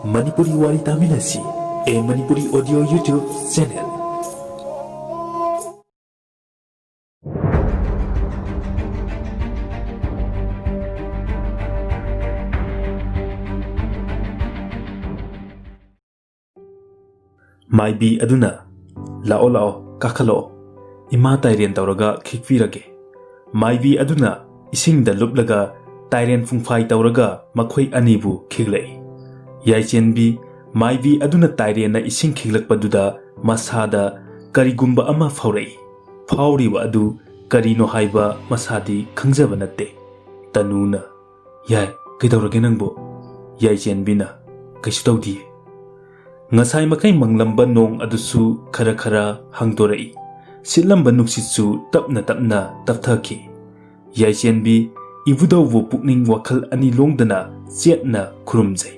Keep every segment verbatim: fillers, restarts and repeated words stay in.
ꯃꯅꯤꯄꯨꯔꯤ ꯋꯥꯔꯤ ꯇꯥꯃꯤꯟꯅꯁꯤ, A Manipuri Audio YouTube channel꯫ ꯃꯥꯏꯕꯤ ꯑꯗꯨꯅ, "ꯂꯥꯛꯑꯣ, ꯂꯥꯛꯑꯣ, ꯀꯥꯈꯠꯂꯛꯑꯣ꯫ ꯏꯃꯥ ꯇꯥꯏꯔꯦꯟ ꯇꯧꯔꯒ ꯈꯤꯛꯄꯤꯔꯒꯦ꯫" ꯃꯥꯏꯕꯤ ꯑꯗꯨꯅ ꯏꯁꯤꯡꯗ ꯂꯨꯞꯂꯒ ꯇꯥꯏꯔꯦꯟ ꯐꯨꯡꯐꯥꯏ ꯇꯧꯔꯒ ꯃꯈꯣꯏ ꯑꯅꯤꯕꯨ ꯈꯤꯛꯂꯛꯏ꯫ ꯌꯥꯏꯆꯦꯟꯕꯤ, ꯃꯥꯏꯕꯤ ꯑꯗꯨꯅ ꯇꯥꯏꯔꯦꯟꯅ ꯏꯁꯤꯡ ꯈꯤꯛꯂꯛꯄꯗꯨꯗ ꯃꯁꯥꯗ ꯀꯔꯤꯒꯨꯝꯕ ꯑꯃ ꯐꯥꯎꯔꯛꯏ꯫ ꯐꯥꯎꯔꯤꯕ ꯑꯗꯨ ꯀꯔꯤꯅꯣ ꯍꯥꯏꯕ ꯃꯁꯥꯗꯤ ꯈꯪꯖꯕ ꯅꯠꯇꯦ꯫ ꯇꯅꯨꯅ, "ꯌꯥꯏ, ꯀꯩꯗꯧꯔꯒꯦ ꯅꯪꯕꯨ?" ꯌꯥꯏꯆꯦꯟꯕꯤꯅ, "ꯀꯩꯁꯨ ꯇꯧꯗꯤꯌꯦ꯫" ꯉꯁꯥꯏ ꯃꯈꯩ ꯃꯪꯂꯝꯕ ꯅꯣꯡ ꯑꯗꯨꯁꯨ ꯈꯔ ꯈꯔ ꯍꯥꯡꯗꯣꯔꯛꯏ꯫ ꯁꯤꯠꯂꯝꯕ ꯅꯨꯡꯁꯤꯠꯁꯨ ꯇꯞꯅ ꯇꯞꯅ ꯇꯞꯊꯈꯤ꯫ ꯌꯥꯏꯆꯦꯟꯕꯤ ꯏꯕꯨꯙꯧꯕꯨ ꯄꯨꯛꯅꯤꯡ ꯋꯥꯈꯜ ꯑꯅꯤ ꯂꯣꯡꯗꯅ ꯆꯦꯠꯅ ꯈꯨꯔꯨꯝꯖꯩ꯫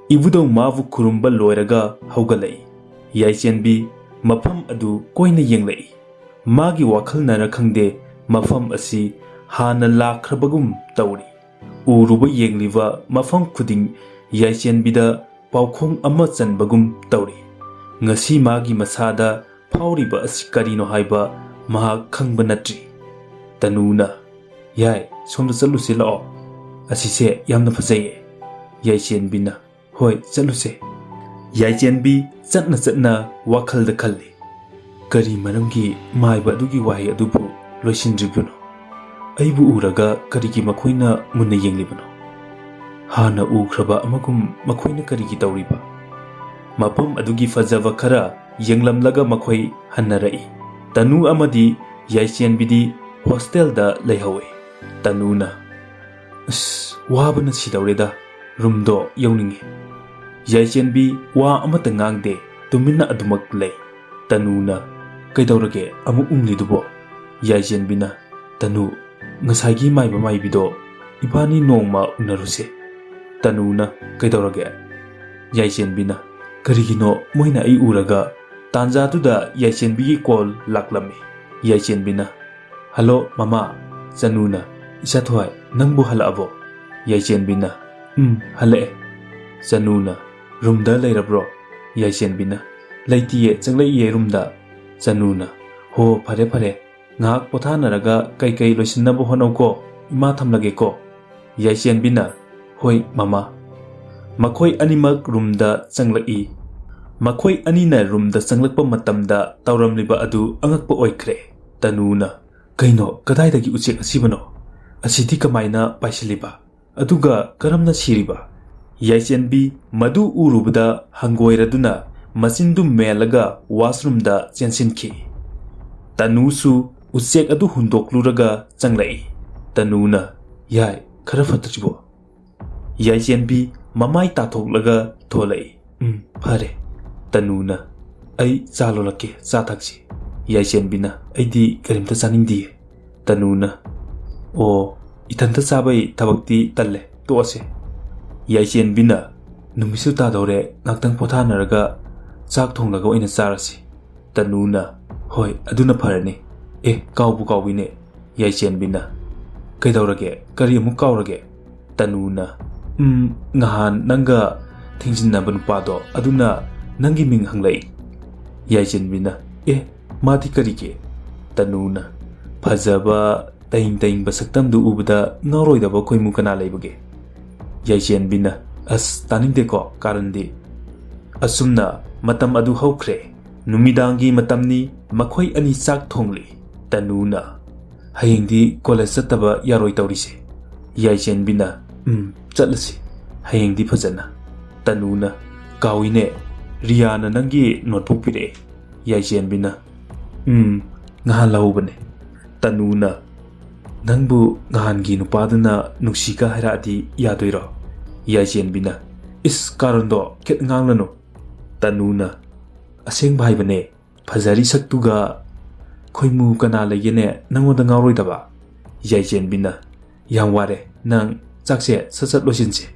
ꯏꯕꯨꯙꯧ ꯃꯥꯕꯨ ꯈꯨꯔꯨꯝꯕ ꯂꯣꯏꯔꯒ ꯍꯧꯒꯠꯂꯛꯏ꯫ ꯌꯥꯏꯆꯦꯟꯕꯤ ꯃꯐꯝ ꯑꯗꯨ ꯀꯣꯏꯅ ꯌꯦꯡꯂꯛꯏ꯫ ꯃꯥꯒꯤ ꯋꯥꯈꯜꯅꯔ ꯈꯪꯗꯦ, ꯃꯐꯝ ꯑꯁꯤ ꯍꯥꯟꯅ ꯂꯥꯛꯈ꯭ꯔꯕꯒꯨꯝ ꯇꯧꯔꯤ꯫ ꯎꯔꯨꯕ ꯌꯦꯡꯂꯤꯕ ꯃꯐꯝ ꯈꯨꯗꯤꯡ ꯌꯥꯏꯆꯦꯟꯕꯤꯗ ꯄꯥꯎꯈꯣꯡ ꯑꯃ ꯆꯟꯕꯒꯨꯝ ꯇꯧꯔꯤ꯫ ꯉꯁꯤ ꯃꯥꯒꯤ ꯃꯁꯥꯗ ꯐꯥꯎꯔꯤꯕ ꯑꯁꯤ ꯀꯔꯤꯅꯣ ꯍꯥꯏꯕ ꯃꯍꯥꯛ ꯈꯪꯕ ꯅꯠꯇ꯭ꯔꯤ꯫ ꯇꯅꯨꯅ, "ꯌꯥꯏ, ꯁꯣꯝꯗ ꯆꯠꯂꯨꯁꯤ ꯂꯥꯛꯑꯣ꯫ ꯑꯁꯤꯁꯦ ꯌꯥꯝꯅ ꯐꯖꯩꯌꯦ꯫" ꯌꯥꯏꯆꯦꯟꯕꯤꯅ, "ꯍꯣꯏ, ꯆꯠꯂꯨꯁꯦ꯫" ꯌꯥꯏꯆꯦꯟꯕꯤ ꯆꯠꯅ ꯆꯠꯅ ꯋꯥꯈꯜꯗ ꯈꯜꯂꯤ, "ꯀꯔꯤ ꯃꯔꯝꯒꯤ ꯃꯥꯏꯕ ꯑꯗꯨꯒꯤ ꯋꯥꯍꯩ ꯑꯗꯨꯕꯨ ꯂꯣꯏꯁꯤꯟꯗ꯭ꯔꯤꯕꯅꯣ? ꯑꯩꯕꯨ ꯎꯔꯒ ꯀꯔꯤꯒꯤ ꯃꯈꯣꯏꯅ ꯃꯨꯟꯅ ꯌꯦꯡꯂꯤꯕꯅꯣ? ꯍꯥꯟꯅ ꯎꯈ꯭ꯔꯕ ꯑꯃꯒꯨꯝ ꯃꯈꯣꯏꯅ ꯀꯔꯤꯒꯤ ꯇꯧꯔꯤꯕ?" ꯃꯐꯝ ꯑꯗꯨꯒꯤ ꯐꯖꯕ ꯈꯔ ꯌꯦꯡꯂꯝꯂꯒ ꯃꯈꯣꯏ ꯍꯟꯅꯔꯛꯏ꯫ ꯇꯅꯨ ꯑꯃꯗꯤ ꯌꯥꯏꯆꯦꯟꯕꯤꯗꯤ ꯍꯣꯁꯇꯦꯜꯗ ꯂꯩꯍꯧꯏ꯫ ꯇꯅꯨꯅ, "ꯑꯁ, ꯋꯥꯕꯅ ꯁꯤꯗꯧꯔꯦꯗ, ꯔꯨꯝꯗꯣ ꯌꯧꯅꯤꯡꯉꯤ꯫" ꯌꯥꯏꯆꯦꯟꯕꯤ ꯋꯥ ꯑꯃꯠꯇ ꯉꯥꯡꯗꯦ, ꯇꯨꯃꯤꯟꯅ ꯑꯗꯨꯃꯛ ꯂꯩ꯫ ꯇꯅꯨꯅ, "ꯀꯩꯗꯧꯔꯒꯦ ꯑꯃꯨꯛ ꯎꯪꯂꯤꯗꯨꯕꯣ?" ꯌꯥꯏꯆꯦꯟꯕꯤꯅ, "ꯇꯅꯨ, ꯉꯁꯥꯏꯒꯤ ꯃꯥꯏꯕ ꯃꯥꯏꯕꯤꯗꯣ ꯏꯕꯥꯅꯤ ꯅꯣꯡꯃ ꯎꯅꯔꯨꯁꯦ꯫" ꯇꯅꯨꯅ, "ꯀꯩꯗꯧꯔꯒꯦ?" ꯌꯥꯏꯆꯦꯟꯕꯤꯅ, "ꯀꯔꯤꯒꯤꯅꯣ ꯃꯣꯏꯅ ꯑꯩ ꯎꯔꯒ?" ꯇꯥꯟꯖꯥꯗꯨꯗ ꯌꯥꯏꯆꯦꯟꯕꯤꯒꯤ ꯀꯣꯜ ꯂꯥꯛꯂꯝꯃꯤ꯫ ꯌꯥꯏꯆꯦꯟꯕꯤꯅ, "ꯍꯜꯂꯣ, ꯃꯃꯥ꯫" ꯆꯅꯨꯅ, "ꯏꯆꯥꯊꯣꯏ, ꯅꯪꯕꯨ ꯍꯜꯂꯛꯑꯕꯣ?" ꯌꯥꯏꯆꯦꯟꯕꯤꯅ, "ꯎꯝ, ꯍꯜꯂꯛꯑꯦ꯫" ꯆꯅꯨꯅ, "ꯔꯨꯝꯗ ꯂꯩꯔꯕ꯭ꯔꯣ?" ꯌꯥꯏꯁꯦꯟꯕꯤꯅ, "ꯂꯩꯇꯤꯌꯦ, ꯆꯪꯂꯛꯏꯌꯦ ꯔꯨꯝꯗ꯫" ꯆꯅꯨꯅ, "ꯍꯣ, ꯐꯔꯦ ꯐꯔꯦ, ꯉꯥꯏꯍꯥꯛ ꯄꯣꯊꯥꯅꯔꯒ ꯀꯩꯀꯩ ꯂꯣꯏꯁꯤꯟꯅꯕ ꯍꯣꯠꯅꯧꯀꯣ, ꯏꯃꯥ ꯊꯝꯂꯒꯦꯀꯣ꯫" ꯌꯥꯏꯁꯦꯟꯕꯤꯅ, "ꯍꯣꯏ ꯃꯃꯥ꯫" ꯃꯈꯣꯏ ꯑꯅꯤꯃꯛ ꯔꯨꯝꯗ ꯆꯪꯂꯛꯏ꯫ ꯃꯈꯣꯏ ꯑꯅꯤꯅ ꯔꯨꯝꯗ ꯆꯪꯂꯛꯄ ꯃꯇꯝꯗ ꯇꯧꯔꯝꯂꯤꯕ ꯑꯗꯨ ꯑꯉꯛꯄ ꯑꯣꯏꯈ꯭ꯔꯦ꯫ ꯇꯅꯨꯅ, "ꯀꯩꯅꯣ, ꯀꯗꯥꯏꯗꯒꯤ ꯎꯆꯦꯛ ꯑꯁꯤꯕꯅꯣ? ꯑꯁꯤꯗꯤ ꯀꯃꯥꯏꯅ ꯄꯥꯏꯁꯤꯜꯂꯤꯕ? ꯑꯗꯨꯒ ꯀꯔꯝꯅ ꯁꯤꯔꯤꯕ?" ꯌꯥꯏꯁꯦꯟꯕꯤ ꯃꯗꯨ ꯎꯔꯨꯕꯗ ꯍꯪꯒꯣꯏꯔꯗꯨꯅ ꯃꯆꯤꯟꯗꯨ ꯃꯦꯜꯂꯒ ꯋꯥꯁꯔꯨꯝꯗ ꯆꯦꯟꯁꯤꯟꯈꯤ꯫ ꯇꯅꯨꯁꯨ ꯎꯆꯦꯛ ꯑꯗꯨ ꯍꯨꯟꯗꯣꯛꯂꯨꯔꯒ ꯆꯪꯂꯛꯏ꯫ ꯇꯅꯨꯅ, "ꯌꯥꯏ, ꯈꯔ ꯐꯠꯇ꯭ꯔꯤꯕꯣ?" ꯌꯥꯏꯁꯦꯟꯕꯤ ꯃꯃꯥꯏ ꯇꯥꯊꯣꯛꯂꯒ ꯊꯣꯛꯂꯛꯏ꯫ "ꯎꯝ, ꯐꯔꯦ꯫" ꯇꯅꯨꯅ, "ꯑꯩ ꯆꯥ ꯂꯣꯜꯂꯛꯀꯦ, ꯆꯥ ꯊꯛꯁꯤ꯫" ꯌꯥꯏꯁꯦꯟꯕꯤꯅ, "ꯑꯩꯗꯤ ꯀꯔꯤꯝꯇ ꯆꯥꯅꯤꯡꯗꯤꯌꯦ꯫" ꯇꯅꯨꯅ, "ꯑꯣ, ꯏꯊꯟꯇ ꯆꯥꯕꯩ ꯊꯕꯛꯇꯤ ꯇꯜꯂꯦ, ꯇꯣꯛꯑꯁꯦ꯫" ꯌꯥꯏꯁꯦꯟꯕꯤꯅ, "ꯅꯨꯃꯤꯠꯁꯨ ꯇꯥꯗꯧꯔꯦ, ꯉꯥꯛꯇꯪ ꯄꯣꯊꯥꯅꯔꯒ ꯆꯥꯛ ꯊꯣꯡꯂꯒ ꯑꯣꯏꯅ ꯆꯥꯔꯁꯤ꯫" ꯇꯅꯨꯅ, "ꯍꯣꯏ, ꯑꯗꯨꯅ ꯐꯔꯅꯤ꯫ ꯑꯦ, ꯀꯥꯎꯕꯨ ꯀꯥꯎꯏꯅꯦ꯫" ꯌꯥꯏꯁꯦꯟꯕꯤꯅ, "ꯀꯩꯗꯧꯔꯒꯦ? ꯀꯔꯤ ꯑꯃꯨꯛ ꯀꯥꯎꯔꯒꯦ?" ꯇꯅꯨꯅ, "ꯎꯝ, ꯉꯍꯥꯟ ꯅꯪꯒ ꯊꯦꯡꯖꯤꯟꯅꯕ ꯅꯨꯄꯥꯗꯣ, ꯑꯗꯨꯅ ꯅꯪꯒꯤ ꯃꯤꯡ ꯍꯪꯂꯛꯏ꯫" ꯌꯥꯏꯁꯦꯟꯕꯤꯅ, "ꯑꯦ, ꯃꯥꯗꯤ ꯀꯔꯤꯒꯤ?" ꯇꯅꯨꯅ, "ꯐꯖꯕ ꯇꯍꯤꯡ ꯇꯍꯤꯡꯕ ꯁꯛꯇꯝꯗꯨ ꯎꯕꯗ ꯉꯥꯎꯔꯣꯏꯗꯕ ꯈꯣꯏꯃꯨ ꯀꯅꯥ ꯂꯩꯕꯒꯦ?" ꯌꯥꯏꯁꯦꯟꯕꯤꯅ, "ꯑꯁ, ꯇꯥꯅꯤꯡꯗꯦꯀꯣ, ꯀꯥꯔꯟꯗꯤ꯫" ꯑꯁꯨꯝꯅ ꯃꯇꯝ ꯑꯗꯨ ꯍꯧꯈ꯭ꯔꯦ꯫ ꯅꯨꯃꯤꯗꯥꯡꯒꯤ ꯃꯇꯝꯅꯤ, ꯃꯈꯣꯏ ꯑꯅꯤ ꯆꯥꯛ ꯊꯣꯡꯂꯤ꯫ ꯇꯅꯨꯅ, "ꯍꯌꯦꯡꯗꯤ ꯀꯣꯂꯦꯖ ꯆꯠꯇꯕ ꯌꯥꯔꯣꯏ ꯇꯧꯔꯤꯁꯦ꯫" ꯌꯥꯏꯁꯦꯟꯕꯤꯅ, "ꯎꯝ, ꯆꯠꯂꯁꯤ꯫ ꯍꯌꯦꯡꯗꯤ ꯐꯖꯅ꯫" ꯇꯅꯨꯅ, "ꯀꯥꯎꯏꯅꯦ, ꯔꯤꯌꯥꯅ ꯅꯪꯒꯤ ꯅꯣꯠꯕꯨꯛ ꯄꯤꯔꯛꯑꯦ꯫" ꯌꯥꯏꯁꯦꯟꯕꯤꯅ, "ꯎꯝ, ꯉꯍꯥꯟ ꯂꯧꯍꯧꯕꯅꯦ꯫" ꯇꯅꯨꯅ, "ꯅꯪꯕꯨ ꯉꯍꯥꯟꯒꯤ ꯅꯨꯄꯥꯗꯨꯅ ꯅꯨꯡꯁꯤꯒ ꯍꯥꯏꯔꯛꯑꯗꯤ ꯌꯥꯗꯣꯏꯔꯣ?" ꯌꯥꯏꯁꯦꯟꯕꯤꯅ, "ꯏꯁ, ꯀꯥꯔꯟꯗꯣ ꯈꯤꯠ ꯉꯥꯡꯂꯅꯨ꯫" ꯇꯅꯨꯅ, "ꯑꯁꯦꯡꯕ ꯍꯥꯏꯕꯅꯦ, ꯐꯖꯔꯤ ꯁꯛꯇꯨꯒ ꯈꯣꯏꯃꯨ ꯀꯅꯥ ꯂꯩꯒꯦꯅꯦ ꯅꯪꯉꯣꯟꯗ ꯉꯥꯎꯔꯣꯏꯗꯕ?" ꯌꯥꯏꯁꯦꯟꯕꯤꯅ, "ꯌꯥꯝ ꯋꯥꯔꯦ, ꯅꯪ ꯆꯥꯛꯁꯦ ꯁꯠ ꯁꯠ ꯂꯣꯏꯁꯤꯟꯁꯦ꯫"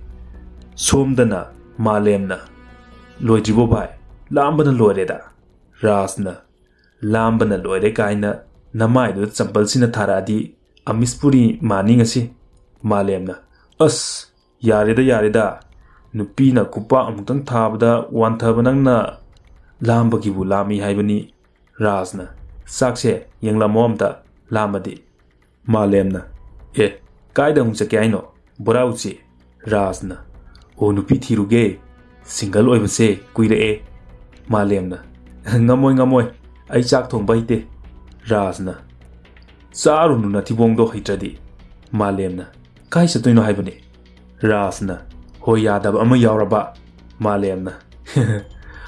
ꯁꯣꯝꯗꯅ ꯃꯥꯂꯦꯝꯅ, "ꯂꯣꯏꯗ꯭ꯔꯤꯕꯣ ꯚꯥꯏ? ꯂꯥꯝꯕꯅ ꯂꯣꯏꯔꯦꯗ꯫" ꯔꯥꯖꯅ, "ꯂꯥꯝꯕꯅ ꯂꯣꯏꯔꯦ ꯀꯥꯏꯅ ꯅꯃꯥꯏꯗꯨꯗ ꯆꯝꯄꯜꯁꯤꯅ ꯊꯥꯔꯛꯑꯗꯤ ꯑꯃꯤꯁꯄꯨꯔꯤ ꯃꯥꯅꯤ ꯉꯁꯤ꯫" ꯃꯥꯂꯦꯝꯅ, "ꯑꯁ, ꯌꯥꯔꯦꯗ, ꯌꯥꯔꯦꯗ, ꯅꯨꯄꯤꯅ ꯈꯨꯄꯥꯛ ꯑꯃꯨꯛꯇꯪ ꯊꯥꯕꯗ ꯋꯥꯟꯊꯕ ꯅꯪꯅ ꯂꯥꯝꯕꯒꯤꯕꯨ ꯂꯥꯝꯃꯤ ꯍꯥꯏꯕꯅꯤ꯫ ꯔꯥꯖꯅ, ꯆꯥꯛꯁꯦ ꯌꯦꯡꯂꯝꯃꯣ ꯑꯝꯇ, ꯂꯥꯝꯃꯗꯤ꯫ ꯃꯥꯂꯦꯝꯅ, ꯑꯦ, ꯀꯥꯏꯗ ꯑꯃꯨꯛ ꯆꯠꯀꯦ ꯍꯥꯏꯅꯣ? ꯕꯣꯔꯥ ꯎꯆꯤ꯫ ꯔꯥꯖꯅ, ꯑꯣ, ꯅꯨꯄꯤ ꯊꯤꯔꯨꯒꯦ, ꯁꯤꯡꯒꯜ ꯑꯣꯏꯕꯁꯦ ꯀꯨꯏꯔꯛꯑꯦ꯫ ꯃꯥꯂꯦꯝꯅ, ꯉꯝꯃꯣꯏ, ꯉꯝꯃꯣꯏ, ꯑꯩ ꯆꯥꯛ ꯊꯣꯡꯕ ꯍꯩꯇꯦ꯫ ꯔꯥꯖꯅ, ꯆꯥꯔꯨꯅꯨ ꯅꯊꯤꯕꯣꯡꯗꯣ ꯍꯩꯇ꯭ꯔꯗꯤ꯫ ꯃꯥꯂꯦꯝꯅ, ꯀꯥꯏ ꯆꯠꯇꯣꯏꯅꯣ ꯍꯥꯏꯕꯅꯦ? ꯔꯥꯖꯅ, ꯍꯣꯏ ꯌꯥꯗꯕ ꯑꯃ ꯌꯥꯎꯔꯕ? ꯃꯥꯂꯦꯝꯅ,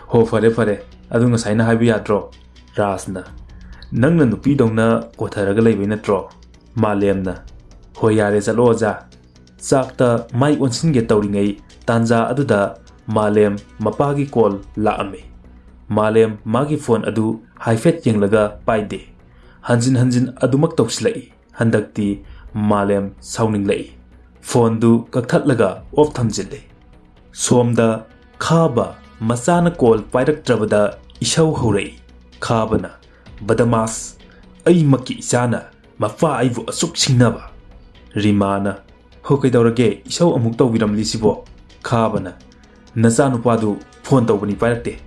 ꯍꯣ, ꯐꯔꯦ ꯐꯔꯦ, ꯑꯗꯨ ꯉꯁꯥꯏꯅ ꯍꯥꯏꯕ ꯌꯥꯗ꯭ꯔꯣ? ꯔꯥꯖꯅ, ꯅꯪꯅ ꯅꯨꯄꯤꯗꯧꯅ ꯀꯣꯊꯔꯒ ꯂꯩꯕꯩ ꯅꯠꯇ꯭ꯔꯣ? ꯃꯥꯂꯦꯝꯅ, ꯍꯣꯏ ꯌꯥꯔꯦ, ꯆꯠꯂꯣ ꯑꯣꯖꯥ꯫ ꯆꯥꯛꯇ ꯃꯥꯏ ꯑꯣꯟꯁꯤꯟꯒꯦ ꯇꯧꯔꯤꯉꯩ ꯇꯥꯟꯖꯥ ꯑꯗꯨꯗ ꯃꯥꯂꯦꯝ ꯃꯄꯥꯒꯤ ꯀꯣꯜ ꯂꯥꯛꯑꯝꯃꯤ꯫ ꯃꯥꯂꯦꯝ ꯃꯥꯒꯤ ꯐꯣꯟ ꯑꯗꯨ ꯍꯥꯏꯐꯦꯠ ꯌꯦꯡꯂꯒ ꯄꯥꯏꯗꯦ꯫ ꯍꯟꯖꯤꯟ ꯍꯟꯖꯤꯟ ꯑꯗꯨꯃꯛ ꯇꯧꯁꯤꯜꯂꯛꯏ꯫ ꯍꯟꯗꯛꯇꯤ ꯃꯥꯂꯦꯝ ꯁꯥꯎꯅꯤꯡꯂꯛꯏ꯫ ꯐꯣꯟꯗꯨ ꯀꯛꯊꯠꯂꯒ ꯑꯣꯐ ꯊꯝꯖꯤꯜꯂꯤ꯫ ꯁꯣꯝꯗ ꯈꯥꯕ ꯃꯆꯥꯅ ꯀꯣꯜ ꯄꯥꯏꯔꯛꯇ꯭ꯔꯕꯗ ꯏꯁꯧ ꯍꯧꯔꯛꯏ꯫ ꯈꯥꯕꯅ, ꯕꯗꯃꯥꯁ, ꯑꯩꯃꯛꯀꯤ ꯏꯆꯥꯅ ꯃꯄꯥ ꯑꯩꯕꯨ ꯑꯁꯨꯛ ꯁꯤꯡꯅꯕ꯫ ꯔꯤꯃꯥꯅ, ꯍꯣ, ꯀꯩꯗꯧꯔꯒꯦ ꯏꯁꯧ ꯑꯃꯨꯛ ꯇꯧꯕꯤꯔꯝꯂꯤꯁꯤꯕꯣ? ꯈꯥꯕꯅ, ꯅꯆꯥꯅꯨꯄꯥꯗꯨ ꯐꯣꯟ ꯇꯧꯕꯅꯤ ꯄꯥꯏꯔꯛꯇꯦ꯫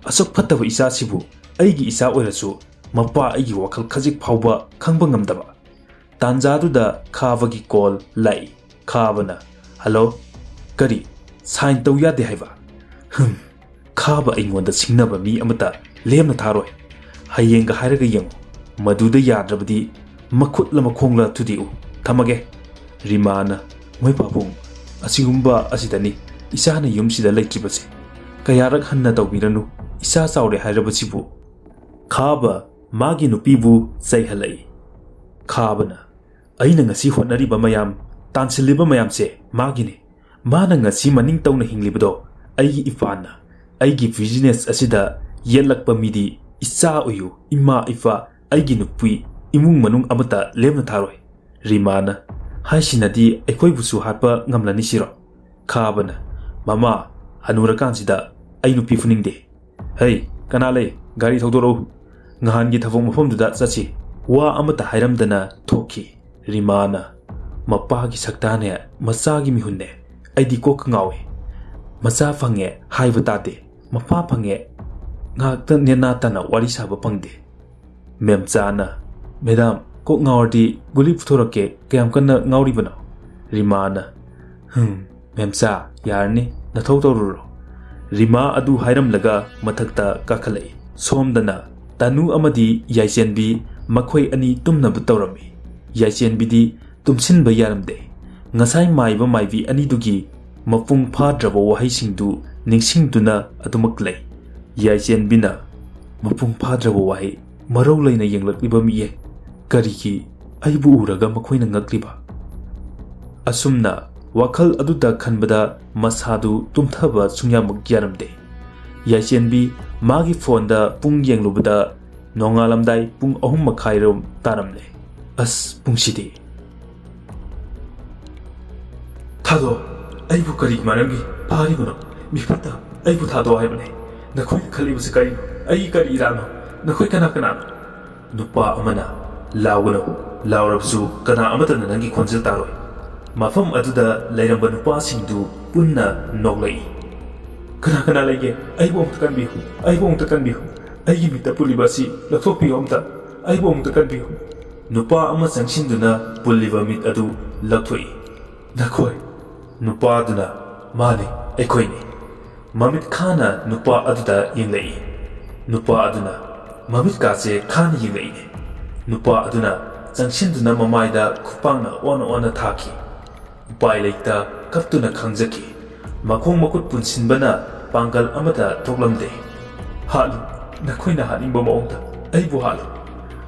ꯑꯁꯨꯛ ꯐꯠꯇꯕ ꯏꯆꯥꯁꯤꯕꯨ ꯑꯩꯒꯤ ꯏꯆꯥ ꯑꯣꯏꯔꯁꯨ ꯃꯄꯥ ꯑꯩꯒꯤ ꯋꯥꯈꯜ ꯈꯖꯤꯛ ꯐꯥꯎꯕ ꯈꯪꯕ ꯉꯝꯗꯕ꯫ ꯇꯥꯟꯖꯥꯗꯨꯗ ꯈꯥꯕꯒꯤ ꯀꯣꯜ ꯂꯥꯛꯏ꯫ ꯈꯥꯕꯅ, ꯍꯜꯂꯣ, ꯀꯔꯤ? ꯁꯥꯏꯟ ꯇꯧ ꯌꯥꯗꯦ ꯍꯥꯏꯕ? ꯍꯝ, ꯈꯥꯕ ꯑꯩꯉꯣꯟꯗ ꯁꯤꯡꯅꯕ ꯃꯤ ꯑꯃꯇ ꯂꯦꯝꯅ ꯊꯥꯔꯣꯏ꯫ ꯍꯌꯦꯡꯒ ꯍꯥꯏꯔꯒ ꯌꯦꯡꯉꯨ, ꯃꯗꯨꯗ ꯌꯥꯗ꯭ꯔꯕꯗꯤ ꯃꯈꯨꯠꯂ ꯃꯈꯣꯡꯂ ꯊꯨꯗꯦꯛꯎ꯫ ꯊꯝꯃꯒꯦ꯫ ꯔꯤꯃꯥꯅ, ꯃꯣꯏ ꯄꯥꯕꯨꯡ, ꯑꯁꯤꯒꯨꯝꯕ ꯑꯁꯤꯗꯅꯤ ꯏꯆꯥꯅ ꯌꯨꯝꯁꯤꯗ ꯂꯩꯇ꯭ꯔꯤꯕꯁꯦ꯫ ꯀꯌꯥꯔꯛ ꯍꯟꯅ ꯇꯧꯕꯤꯔꯅꯨ, ꯏꯆꯥ ꯆꯥꯎꯔꯦ ꯍꯥꯏꯔꯕꯁꯤꯕꯨ꯫ ꯈꯥꯕ ꯃꯥꯒꯤ ꯅꯨꯄꯤꯕꯨ ꯆꯩꯍꯜꯂꯛꯏ꯫ ꯈꯥꯕꯅ, ꯑꯩꯅ ꯉꯁꯤ ꯍꯣꯠꯅꯔꯤꯕ ꯃꯌꯥꯝ, ꯇꯥꯟꯁꯤꯜꯂꯤꯕ ꯃꯌꯥꯝꯁꯦ ꯃꯥꯒꯤꯅꯤ꯫ ꯃꯥꯅ ꯉꯁꯤ ꯃꯅꯤꯡ ꯇꯧꯅ ꯍꯤꯡꯂꯤꯕꯗꯣ ꯑꯩꯒꯤ ꯏꯄꯥꯅ꯫ ꯑꯩꯒꯤ ꯕꯤꯖꯤꯅꯦꯁ ꯑꯁꯤꯗ ꯌꯦꯠꯂꯛꯄ ꯃꯤꯗꯤ ꯏꯆꯥ ꯑꯣꯏꯌꯨ, ꯏꯃꯥ ꯏꯄꯥ, ꯑꯩꯒꯤ ꯅꯨꯄꯤ, ꯏꯃꯨꯡ ꯃꯅꯨꯡ ꯑꯃꯠꯇ ꯂꯦꯝꯅ ꯊꯥꯔꯣꯏ꯫ ꯔꯤꯃꯥꯅ, ꯍꯥꯏꯁꯤꯅꯗꯤ ꯑꯩꯈꯣꯏꯕꯨꯁꯨ ꯍꯥꯠꯄ ꯉꯝꯂꯅꯤ ꯁꯤꯔꯣ? ꯈꯥꯕꯅ, ꯃꯃꯥ, ꯍꯅꯨꯔꯀꯥꯟꯁꯤꯗ ꯑꯩ ꯅꯨꯄꯤ ꯐꯨꯅꯤꯡꯗꯦ꯫ ꯍꯩ, ꯀꯅꯥ ꯂꯩ? ꯒꯥꯔꯤ ꯊꯧꯗꯣꯔꯛꯎ꯫ ꯅꯍꯥꯟꯒꯤ ꯊꯕꯛ ꯃꯐꯝꯗꯨꯗ ꯆꯠꯁꯤ꯫ ꯋꯥ ꯑꯃꯠꯇ ꯍꯥꯏꯔꯝꯗꯅ ꯊꯣꯛꯈꯤ꯫ ꯔꯤꯃꯥꯅ, ꯃꯄꯥꯒꯤ ꯁꯛꯇꯥꯅꯦ, ꯃꯆꯥꯒꯤ ꯃꯤꯍꯨꯟꯅꯦ꯫ ꯑꯩꯗꯤ ꯀꯣꯛꯀ ꯉꯥꯎꯏ꯫ ꯃꯆꯥ ꯐꯪꯉꯦ ꯍꯥꯏꯕ ꯇꯥꯗꯦ, ꯃꯄꯥ ꯐꯪꯉꯦ ꯉꯥꯏꯍꯥꯛꯇ ꯅꯦꯅꯥ ꯇꯥꯅ ꯋꯥꯔꯤ ꯁꯥꯕ ꯐꯪꯗꯦ꯫ ꯃꯦꯝꯆꯥꯅ, "ꯃꯦꯗꯥꯝ, ꯀꯣꯛ ꯉꯥꯎꯔꯗꯤ ꯒꯨꯂꯤ ꯄꯨꯊꯣꯔꯛꯀꯦ, ꯀꯌꯥꯝ ꯀꯟꯅ ꯉꯥꯎꯔꯤꯕꯅꯣ?" ꯔꯤꯃꯥꯅ, "ꯍꯝ, ꯃꯦꯝꯆꯥ, ꯌꯥꯔꯅꯤ, ꯅꯊꯧ ꯇꯧꯔꯨꯔꯣ"꯫ ꯔꯤꯃꯥ ꯑꯗꯨ ꯍꯥꯏꯔꯝꯂꯒ ꯃꯊꯛꯇ ꯀꯥꯈꯠꯂꯛꯏ꯫ ꯁꯣꯝꯗꯅ ꯇꯅꯨ ꯑꯃꯗꯤ ꯌꯥꯏꯆꯦꯟꯕꯤ ꯃꯈꯣꯏ ꯑꯅꯤ ꯇꯨꯝꯅꯕ ꯇꯧꯔꯝꯃꯤ꯫ ꯌꯥꯏꯆꯦꯟꯕꯤꯗꯤ ꯇꯨꯝꯁꯤꯟꯕ ꯌꯥꯔꯝꯗꯦ꯫ ꯉꯁꯥꯏ ꯃꯥꯏꯕ ꯃꯥꯏꯕꯤ ꯑꯅꯤꯗꯨꯒꯤ ꯃꯄꯨꯡ ꯐꯥꯗ꯭ꯔꯕ ꯋꯥꯍꯩꯁꯤꯡꯗꯨ ꯅꯤꯡꯁꯤꯡꯗꯨꯅ ꯑꯗꯨꯃꯛ ꯂꯩ꯫ ꯌꯥꯏꯆꯦꯟꯕꯤꯅ ꯃꯄꯨꯡ ꯐꯥꯗ꯭ꯔꯕ ꯋꯥꯍꯩ ꯃꯔꯧ ꯂꯩꯅ ꯌꯦꯡꯂꯛꯂꯤꯕ ꯃꯤꯌꯦ꯫ ꯀꯔꯤꯒꯤ ꯑꯩꯕꯨ ꯎꯔꯒ ꯃꯈꯣꯏꯅ ꯉꯛꯂꯤꯕ? ꯑꯁꯨꯝꯅ ꯋꯥꯈꯜ ꯑꯗꯨꯗ ꯈꯟꯕꯗ ꯃꯁꯥꯗꯨ ꯇꯨꯝꯊꯕ ꯁꯨꯡꯌꯥꯃꯛ ꯌꯥꯔꯝꯗꯦ꯫ ꯌꯥꯏꯆꯦꯟꯕꯤ ꯃꯥꯒꯤ ꯐꯣꯟꯗ ꯄꯨꯡ ꯌꯦꯡꯂꯨꯕꯗ ꯅꯣꯡꯉꯥꯜꯂꯝꯗꯥꯏ ꯄꯨꯡ ꯑꯍꯨꯝ ꯃꯈꯥꯏꯔꯣꯝ ꯇꯥꯔꯝꯂꯦ꯫ ꯑꯁ, ꯄꯨꯡꯁꯤꯗꯤ꯫ "ꯊꯥꯗꯣ, ꯑꯩꯕꯨ ꯀꯔꯤꯒꯤ ꯃꯔꯝꯒꯤ ꯐꯥꯔꯤꯕꯅꯣ? ꯃꯤ ꯐꯠꯇ, ꯑꯩꯕꯨ ꯊꯥꯗꯣ ꯍꯥꯏꯕꯅꯦ꯫ ꯅꯈꯣꯏꯅ ꯈꯜꯂꯤꯕꯁꯤ ꯀꯔꯤꯅꯣ? ꯑꯩꯒꯤ ꯀꯔꯤ ꯏꯔꯥꯟꯅꯣ? ꯅꯈꯣꯏ ꯀꯅꯥ ꯀꯅꯥꯅꯣ?" ꯅꯨꯄꯥ ꯑꯃꯅ, "ꯂꯥꯎꯒꯅꯨ, ꯂꯥꯎꯔꯕꯁꯨ ꯀꯅꯥ ꯑꯃꯠꯇꯅ ꯅꯪꯒꯤ ꯈꯣꯟꯖꯦꯜ ꯇꯥꯔꯣꯏ"꯫ ꯃꯐꯝ ꯑꯗꯨꯗ ꯂꯩꯔꯝꯕ ꯅꯨꯄꯥꯁꯤꯡꯗꯨ ꯄꯨꯟꯅ ꯅꯣꯛꯂꯛꯏ꯫ "ꯀꯅꯥ ꯀꯅꯥ ꯂꯩꯒꯦ? ꯑꯩꯕꯨ ꯑꯃꯨꯛꯇ ꯀꯟꯕꯤꯌꯨ, ꯑꯩꯕꯨ ꯑꯃꯨꯛꯇ ꯀꯟꯕꯤꯌꯨ꯫ ꯑꯩꯒꯤ ꯃꯤꯠꯇ ꯄꯨꯜꯂꯤꯕ ꯑꯁꯤ ꯂꯧꯊꯣꯛꯄꯤꯌꯨ ꯑꯝꯇ, ꯑꯩꯕꯨ ꯑꯃꯨꯛꯇ ꯀꯟꯕꯤꯌꯨ"꯫ ꯅꯨꯄꯥ ꯑꯃ ꯆꯪꯁꯤꯟꯗꯨꯅ ꯄꯨꯜꯂꯤꯕ ꯃꯤꯠ ꯑꯗꯨ ꯂꯧꯊꯣꯛꯏ꯫ "ꯅꯈꯣꯏ?" ꯅꯨꯄꯥꯗꯨꯅ, "ꯃꯥꯅꯤ, ꯑꯩꯈꯣꯏꯅꯤ"꯫ ꯃꯃꯤꯠ ꯈꯥꯅ ꯅꯨꯄꯥ ꯑꯗꯨꯗ ꯌꯦꯡꯂꯛꯏ꯫ ꯅꯨꯄꯥ ꯑꯗꯨꯅ ꯃꯃꯤꯠꯀꯥꯁꯦ ꯈꯥꯅ ꯌꯦꯡꯂꯛꯏꯅꯦ꯫ ꯅꯨꯄꯥ ꯑꯗꯨꯅ ꯆꯪꯁꯤꯟꯗꯨꯅ ꯃꯃꯥꯏꯗ ꯈꯨꯄꯥꯛꯅ ꯑꯣꯟꯅ ꯑꯣꯟꯅ ꯊꯥꯈꯤ꯫ ꯎꯄꯥꯏ ꯂꯩꯇ ꯀꯞꯇꯨꯅ ꯈꯥꯡꯖꯈꯤ꯫ ꯃꯈꯣꯡ ꯃꯈꯨꯠ ꯄꯨꯟꯁꯤꯟꯕꯅ ꯄꯥꯡꯒꯜ ꯑꯃꯠꯇ ꯊꯣꯛꯂꯝꯗꯦ꯫ "ꯍꯥꯠꯂꯨ, ꯅꯈꯣꯏꯅ ꯍꯥꯠꯅꯤꯡꯕ ꯃꯑꯣꯡꯗ ꯑꯩꯕꯨ ꯍꯥꯠꯂꯨ꯫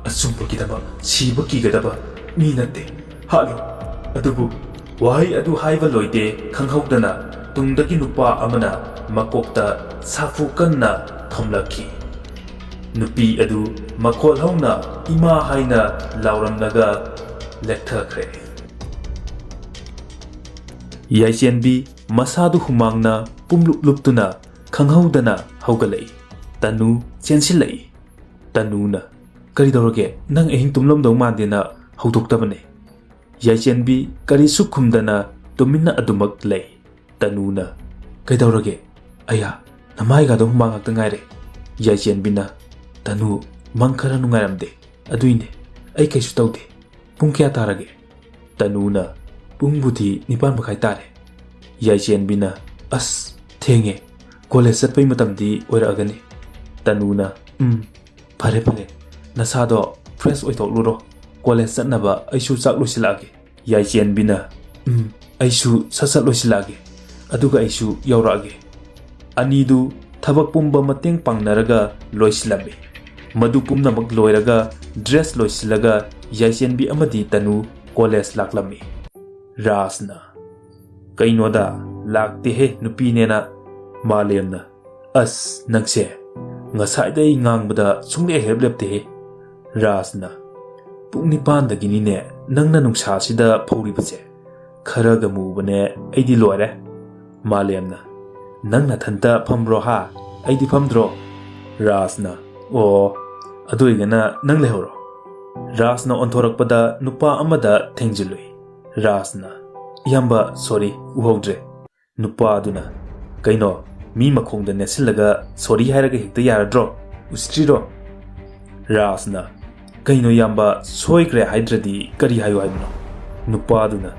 ꯑꯆꯨꯝꯕꯒꯤꯗꯃꯛ ꯁꯤꯕ ꯀꯤꯒꯗꯕ ꯃꯤ ꯅꯠꯇꯦ꯫ ꯍꯥꯠꯂꯨ"꯫ ꯑꯗꯨꯕꯨ ꯋꯥꯍꯩ ꯑꯗꯨ ꯍꯥꯏꯕ ꯂꯣꯏꯗꯦ, ꯈꯪꯍꯧꯗꯅ ꯇꯨꯡꯗꯒꯤ ꯅꯨꯄꯥ ꯑꯃꯅ ꯃꯀꯣꯛꯇ ꯁꯥꯐꯨ ꯀꯟꯅ ꯊꯣꯝꯂꯛꯈꯤ꯫ ꯅꯨꯄꯤ ꯑꯗꯨ ꯃꯈꯣꯜ ꯍꯧꯅ "ꯏꯃꯥ" ꯍꯥꯏꯅ ꯂꯥꯎꯔꯝꯂꯒ ꯂꯦꯛꯊꯈ꯭ꯔꯦ꯫ ꯌꯥꯏꯆꯦꯟꯕꯤ ꯃꯁꯥꯗꯨ ꯍꯨꯃꯥꯡꯅ ꯄꯨꯝꯂꯨꯞ ꯂꯨꯞꯇꯨꯅ ꯈꯪꯍꯧꯗꯅ ꯍꯧꯒꯠꯂꯛꯏ꯫ ꯇꯅꯨ ꯆꯦꯟꯁꯤꯜꯂꯛꯏ꯫ ꯇꯅꯨꯅ, "ꯀꯔꯤꯗꯧꯔꯒꯦ? ꯅꯪ ꯑꯍꯤꯡ ꯇꯨꯝꯂꯝꯗꯧ ꯃꯥꯟꯗꯦꯅ" ꯍꯧꯗꯣꯛꯇꯕꯅꯦ꯫ ꯌꯥꯏꯆꯦꯟꯕꯤ ꯀꯔꯤꯁꯨ ꯈꯨꯝꯗꯅ ꯇꯨꯃꯤꯟꯅ ꯑꯗꯨꯃꯛ ꯂꯩ꯫ ꯇꯅꯨꯅ, "ꯀꯩꯗꯧꯔꯒꯦ?" "ꯑꯌꯥ, ꯅꯃꯥꯏꯒꯗꯣ ꯍꯨꯃꯥꯡ ꯉꯥꯛꯇ ꯉꯥꯏꯔꯦ꯫" ꯌꯥꯏꯆꯦꯟꯕꯤꯅ, "ꯇꯅꯨ, ꯃꯪ ꯈꯔ ꯅꯨꯡꯉꯥꯏꯔꯝꯗꯦ, ꯑꯗꯨꯏꯅꯦ꯫ ꯑꯩ ꯀꯩꯁꯨ ꯇꯧꯗꯦ꯫ ꯄꯨꯡ ꯀꯌꯥ ꯇꯥꯔꯒꯦ?" ꯇꯅꯨꯅ, "ꯄꯨꯡꯕꯨꯗꯤ ꯅꯤꯄꯥꯟ ꯃꯈꯥꯏ ꯇꯥꯔꯦ꯫" ꯌꯥꯏꯆꯦꯟꯕꯤꯅ, "ꯑꯁ, ꯊꯦꯡꯉꯦ꯫ ꯀꯣꯂꯦꯖ ꯆꯠꯄꯩ ꯃꯇꯝꯗꯤ ꯑꯣꯏꯔꯛꯑꯒꯅꯤ꯫" ꯇꯅꯨꯅ, "ꯎꯝ, ꯐꯔꯦ ꯐꯔꯦ, ꯅꯁꯥꯗꯣ ꯐ꯭ꯔꯦꯁ ꯑꯣꯏꯊꯣꯛꯂꯨꯔꯣ꯫ ꯀꯣꯂꯦꯖ ꯆꯠꯅꯕ ꯑꯩꯁꯨ ꯆꯥꯛ ꯂꯣꯏꯁꯤꯜꯂꯛꯑꯒꯦ꯫" ꯌꯥꯏꯆꯦꯟꯕꯤꯅ, "ꯎꯝ, ꯑꯩꯁꯨ ꯁꯠ ꯁꯠ ꯂꯣꯏꯁꯤꯜꯂꯛꯑꯒꯦ, ꯑꯗꯨꯒ ꯑꯩꯁꯨ ꯌꯧꯔꯛꯑꯒꯦ꯫" ꯑꯅꯤꯗꯨ ꯊꯕꯛ ꯄꯨꯝꯕ ꯃꯇꯦꯡ ꯄꯥꯡꯅꯔꯒ ꯂꯣꯏꯁꯤꯜꯂꯝꯃꯤ꯫ ꯃꯗꯨ ꯄꯨꯝꯅꯃꯛ ꯂꯣꯏꯔꯒ ꯗ꯭ꯔꯦꯁ ꯂꯣꯏꯁꯤꯜꯂꯒ ꯌꯥꯏꯆꯦꯟꯕꯤ ꯑꯃꯗꯤ ꯇꯅꯨ ꯀꯣꯂꯦꯖ ꯂꯥꯛꯂꯝꯃꯤ꯫ ꯔꯥꯖꯅ, "ꯀꯩꯅꯣꯗ, ꯂꯥꯛꯇꯦꯍꯦ ꯅꯨꯄꯤꯅꯦꯅ꯫" ꯃꯥꯂꯦꯝꯅ, "ꯑꯁ, ꯅꯪꯁꯦ ꯉꯁꯥꯏꯗꯩ ꯉꯥꯡꯕꯗ ꯁꯨꯡꯂꯦꯞ ꯍꯦꯛ ꯂꯦꯞꯇꯦꯍꯦ꯫" ꯔꯥꯖꯅ, "ꯄꯨꯡ ꯅꯤꯄꯥꯟꯗꯒꯤꯅꯤꯅꯦ ꯅꯪꯅ ꯅꯨꯡꯁꯥꯁꯤꯗ ꯐꯧꯔꯤꯕꯁꯦ꯫ ꯈꯔꯒ ꯃꯨꯕꯅꯦ ꯑꯩꯗꯤ ꯂꯣꯏꯔꯦ꯫" ꯃꯥꯂꯦꯝꯅ, "ꯅꯪ ꯅꯊꯟꯇ ꯐꯝꯕ꯭ꯔꯣ ꯍꯥ? ꯑꯩꯗꯤ ꯐꯝꯗ꯭ꯔꯣ?" ꯔꯥꯖꯅ, "ꯑꯣ, ꯑꯗꯨ ꯑꯣꯏꯒꯅ ꯅꯪ ꯂꯩꯍꯧꯔꯣ꯫" ꯔꯥꯖꯅ ꯑꯣꯟꯊꯣꯔꯛꯄꯗ ꯅꯨꯄꯥ ꯑꯃꯗ ꯊꯦꯡꯖꯤꯜꯂꯨꯏ꯫ ꯔꯥꯖꯅ, "ꯏꯌꯥꯝꯕ, ꯁꯣꯔꯤ, ꯎꯍꯧꯗ꯭ꯔꯦ꯫" ꯅꯨꯄꯥꯗꯨꯅ, "ꯀꯩꯅꯣ, ꯃꯤ ꯃꯈꯣꯡꯗ ꯅꯦꯠꯁꯤꯜꯂꯒ ꯁꯣꯔꯤ ꯍꯥꯏꯔꯒ ꯍꯦꯛꯇ ꯌꯥꯔꯗ꯭ꯔꯣ? ꯎꯁꯤꯠꯇ꯭ꯔꯤꯔꯣ?" ꯔꯥꯖꯅ, "ꯀꯩꯅꯣ ꯏꯌꯥꯝꯕ, ꯁꯣꯏꯈ꯭ꯔꯦ ꯍꯥꯏꯗ꯭ꯔꯗꯤ ꯀꯔꯤ ꯍꯥꯏꯌꯨ ꯍꯥꯏꯕꯅꯣ?" ꯅꯨꯄꯥꯗꯨꯅ,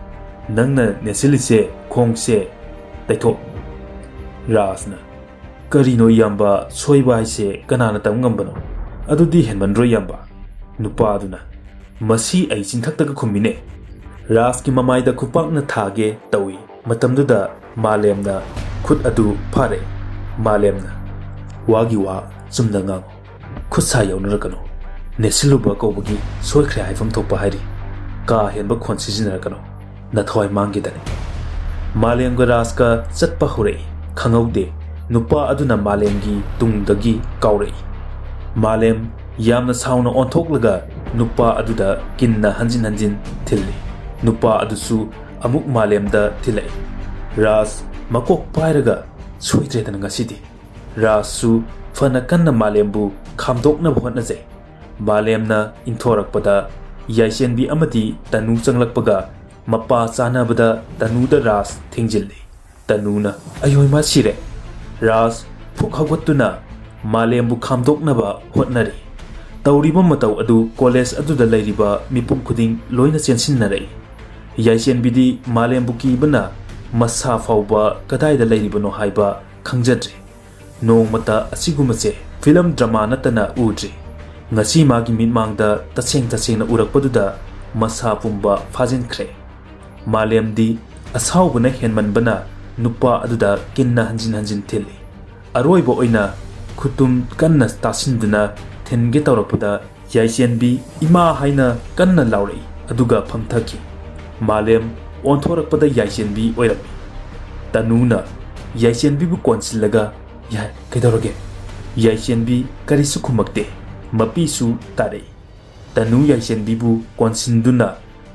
"ꯅꯪꯅ ꯅꯦꯠꯁꯤꯜꯂꯤꯁꯦ ꯈꯣꯡꯁꯦ ꯇꯩꯊꯣꯛ꯫" ꯔꯥꯖꯅ, "ꯀꯔꯤꯅꯣ ꯏꯌꯥꯝꯕ, ꯁꯣꯏꯕ ꯍꯥꯏꯁꯦ ꯀꯅꯥꯅ ꯇꯝ ꯉꯝꯕꯅꯣ? ꯑꯗꯨꯗꯤ ꯍꯦꯟꯃꯟꯗ꯭ꯔꯣ ꯏꯌꯥꯝꯕ?" ꯅꯨꯄꯥꯗꯨꯅ, "ꯃꯁꯤ ꯑꯩ ꯆꯤꯟꯊꯛꯇꯒ ꯈꯨꯝꯃꯤꯅꯦ꯫" ꯔꯥꯖꯀꯤ ꯃꯃꯥꯏꯗ ꯈꯨꯄꯥꯛꯅ ꯊꯥꯒꯦ ꯇꯧꯏ꯫ ꯃꯇꯝꯗꯨꯗ ꯃꯥꯂꯦꯝꯅ ꯈꯨꯠ ꯑꯗꯨ ꯐꯥꯔꯛꯏ꯫ ꯃꯥꯂꯦꯝꯅ, "ꯋꯥꯒꯤ ꯋꯥ ꯆꯨꯝꯅ ꯉꯥꯡꯉꯨ꯫ ꯈꯨꯠ ꯁꯥ ꯌꯧꯅꯔꯛꯀꯅꯨ꯫ ꯅꯦꯠꯁꯤꯜꯂꯨꯕ ꯀꯧꯕꯒꯤ ꯁꯣꯏꯈ꯭ꯔꯦ ꯍꯥꯏꯐꯝ ꯊꯣꯛꯄ ꯍꯥꯏꯔꯤ꯫ ꯀꯥ ꯍꯦꯟꯕ ꯈꯣꯟ ꯁꯤꯖꯤꯟꯅꯔꯛꯀꯅꯨ꯫ ꯅꯊꯋꯥꯏ ꯃꯥꯡꯒꯦꯗꯅꯤ꯫" ꯃꯥꯂꯦꯝꯒ ꯔꯥꯖꯀ ꯆꯠꯄ ꯍꯧꯔꯛꯏ꯫ ꯈꯪꯍꯧꯗꯦ, ꯅꯨꯄꯥ ꯑꯗꯨꯅ ꯃꯥꯂꯦꯝꯒꯤ ꯇꯨꯡꯗꯒꯤ ꯀꯥꯎꯔꯛꯏ꯫ ꯃꯥꯂꯦꯝ ꯌꯥꯝꯅ ꯁꯥꯎꯅ ꯑꯣꯟꯊꯣꯛꯂꯒ ꯅꯨꯄꯥ ꯑꯗꯨꯗ ꯀꯤꯟꯅ ꯍꯟꯖꯤꯟ ꯍꯟꯖꯤꯟ ꯊꯤꯜꯂꯤ꯫ ꯅꯨꯄꯥ ꯑꯗꯨꯁꯨ ꯑꯃꯨꯛ ꯃꯥꯂꯦꯝꯗ ꯊꯤꯜꯂꯛꯏ꯫ ꯔꯥꯖ ꯃꯀꯣꯛ ꯄꯥꯏꯔꯒ, "ꯁꯣꯏꯗ꯭ꯔꯦꯗꯅ ꯉꯁꯤꯗꯤ꯫" ꯔꯥꯖꯁꯨ ꯐꯅ ꯀꯟꯅ ꯃꯥꯂꯦꯝꯕꯨ ꯈꯥꯝꯗꯣꯛꯅꯕ ꯍꯣꯠꯅꯖꯩ꯫ ꯃꯥꯂꯦꯝꯅ ꯏꯟꯊꯣꯔꯛꯄꯗ ꯌꯥꯏꯆꯦꯟꯕꯤ ꯑꯃꯗꯤ ꯇꯅꯨ ꯆꯪꯂꯛꯄꯒ ꯃꯄꯥ ꯆꯥꯅꯕꯗ ꯇꯅꯨꯗ ꯔꯥꯖ ꯊꯦꯡꯖꯤꯜꯂꯤ꯫ ꯇꯅꯨꯅ, "ꯑꯌꯣꯏꯃ, ꯁꯤꯔꯦ!" ꯔꯥꯖ ꯐꯨꯛ ꯍꯧꯒꯠꯇꯨꯅ ꯃꯥꯂꯦꯝꯕꯨ ꯈꯥꯝꯗꯣꯛꯅꯕ ꯍꯣꯠꯅꯔꯤ꯫ ꯇꯧꯔꯤꯕ ꯃꯇꯧ ꯑꯗꯨ ꯀꯣꯂꯦꯖ ꯑꯗꯨꯗ ꯂꯩꯔꯤꯕ ꯃꯤꯄꯨꯝ ꯈꯨꯗꯤꯡ ꯂꯣꯏꯅ ꯆꯦꯟꯁꯤꯟꯅꯔꯛꯏ꯫ ꯌꯥꯏꯁꯦꯟꯕꯤꯗꯤ ꯃꯥꯂꯦꯝꯕꯨ ꯀꯤꯕꯅ ꯃꯁꯥ ꯐꯥꯎꯕ ꯀꯗꯥꯏꯗ ꯂꯩꯔꯤꯕꯅꯣ ꯍꯥꯏꯕ ꯈꯪꯖꯗ꯭ꯔꯦ꯫ ꯅꯣꯡꯃꯇ ꯑꯁꯤꯒꯨꯝꯕꯁꯦ ꯐꯤꯂꯝ ꯗ꯭ꯔꯃꯥ ꯅꯠꯇꯅ ꯎꯗ꯭ꯔꯤ꯫ ꯉꯁꯤ ꯃꯥꯒꯤ ꯃꯤꯠꯃꯥꯡꯗ ꯇꯁꯦꯡ ꯇꯁꯦꯡꯅ ꯎꯔꯛꯄꯗꯨꯗ ꯃꯁꯥ ꯄꯨꯝꯕ ꯐꯥꯖꯤꯟꯈ꯭ꯔꯦ꯫ ꯃꯥꯂꯦꯝꯗꯤ ꯑꯁꯥꯎꯕꯅ ꯍꯦꯟꯃꯟꯕꯅ ꯅꯨꯄꯥ ꯑꯗꯨꯗ ꯀꯤꯟꯅ ꯍꯟꯖꯤꯟ ꯍꯟꯖꯤꯟ ꯊꯤꯜꯂꯤ꯫ ꯑꯔꯣꯏꯕ ꯑꯣꯏꯅ ꯈꯨꯇꯨꯝ ꯀꯟꯅ ꯇꯥꯁꯤꯟꯗꯨꯅ ꯊꯤꯟꯒꯦ ꯇꯧꯔꯛꯄꯗ ꯌꯥꯏꯁꯦꯟꯕꯤ "ꯏꯃꯥ" ꯍꯥꯏꯅ ꯀꯟꯅ ꯂꯥꯎꯔꯛꯏ, ꯑꯗꯨꯒ ꯐꯝꯊꯈꯤ꯫ ꯃꯥꯂꯦꯝ ꯑꯣꯟꯊꯣꯔꯛꯄꯗ ꯌꯥꯏꯁꯦꯟꯕꯤ ꯑꯣꯏꯔꯝꯃꯤ꯫ ꯇꯅꯨꯅ ꯌꯥꯏꯁꯦꯟꯕꯤꯕꯨ ꯀꯣꯟꯁꯤꯜꯂꯒ, "ꯌꯥꯏ, ꯀꯩꯗꯧꯔꯒꯦ?" ꯌꯥꯏꯁꯦꯟꯕꯤ ꯀꯔꯤꯁꯨ ꯈꯨꯝꯃꯛꯇꯦ꯫ ꯃꯄꯤꯁꯨ ꯇꯥꯔꯛꯏ꯫ ꯇꯅꯨ ꯌꯥꯏꯁꯦꯟꯕꯤꯕꯨ ꯀꯣꯟꯁꯤꯟꯗꯨꯅ